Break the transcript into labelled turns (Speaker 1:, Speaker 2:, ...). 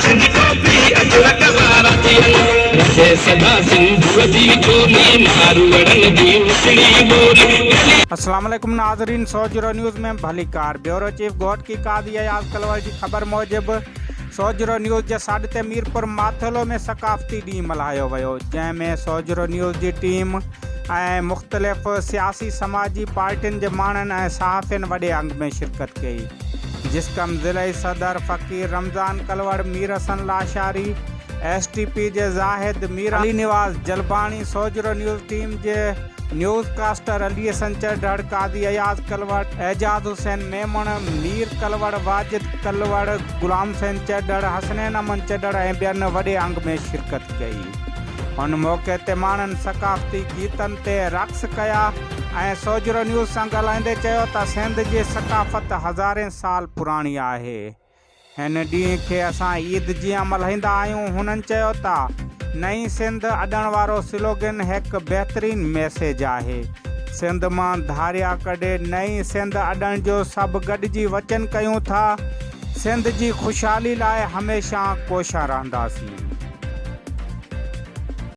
Speaker 1: سنڌي ٽوپي اجرڪ وارا ٿين. رهي سدا سنڌوء جي چولي، ماروئڙن جي مٺڙي ٻولي. گلي.
Speaker 2: اسلام عليڪم ناظرين سوجهرو نيوز ۾ ڀليڪار بيورو چيف گهوٽڪي قاضي اياز ڪلوڙ جي خبر موجب سوجهرو نيوز جي سڏ تي ميرپور ماٿيلو ۾ ثقافتي ڏينهن ملهايو ويو جنهن ۾ سوجهرو نيوز جي ٽيم ۽ مختلف سياسي سماجي پارٽين جي ماڻهن ۽ صحافين وڏي انگ ۾ شرڪت ڪئي جسقم ضلعي صدر Faqir Ramzan Kalwar Mir Hassan Lashari S T P جي زاهد مير علي نواز جلباڻي سوجهرو نيوز ٽيم جي نيوز ڪاسٽر علي حسن چڍڙ، قاضي اياز ڪلوڙ، اعجاز حسين ميمڻ، مير ڪلوڙ، واجد ڪلوڙ، غلام حسين چڍڙ، حسنين احمد چڍڙ ۽ ٻين وڏي انگ ۾ شرڪت ڪئي. ان موقعي تي ماڻهن ثقافتي گيتن تي رقص ڪيا ۽ سوجهرو نيوز سان ڳالهائيندي چيو ته سنڌ جي ثقافت هزارين سال پراڻي آهي. هن ڏينهن کي اسان عيد جيان ملهائيندا آهيون، هنن چيو ته نئين سنڌ اڏڻ وارو سلوگن هڪ بهترين ميسيج آهي، سنڌ مان ڌاريا ڪڍي نئين سنڌ اڏڻ جو سڀ گڏجي وچن ڪيون ٿا، سنڌ جي خوشحالي لاء هميشه ڪوشان رهنداسين.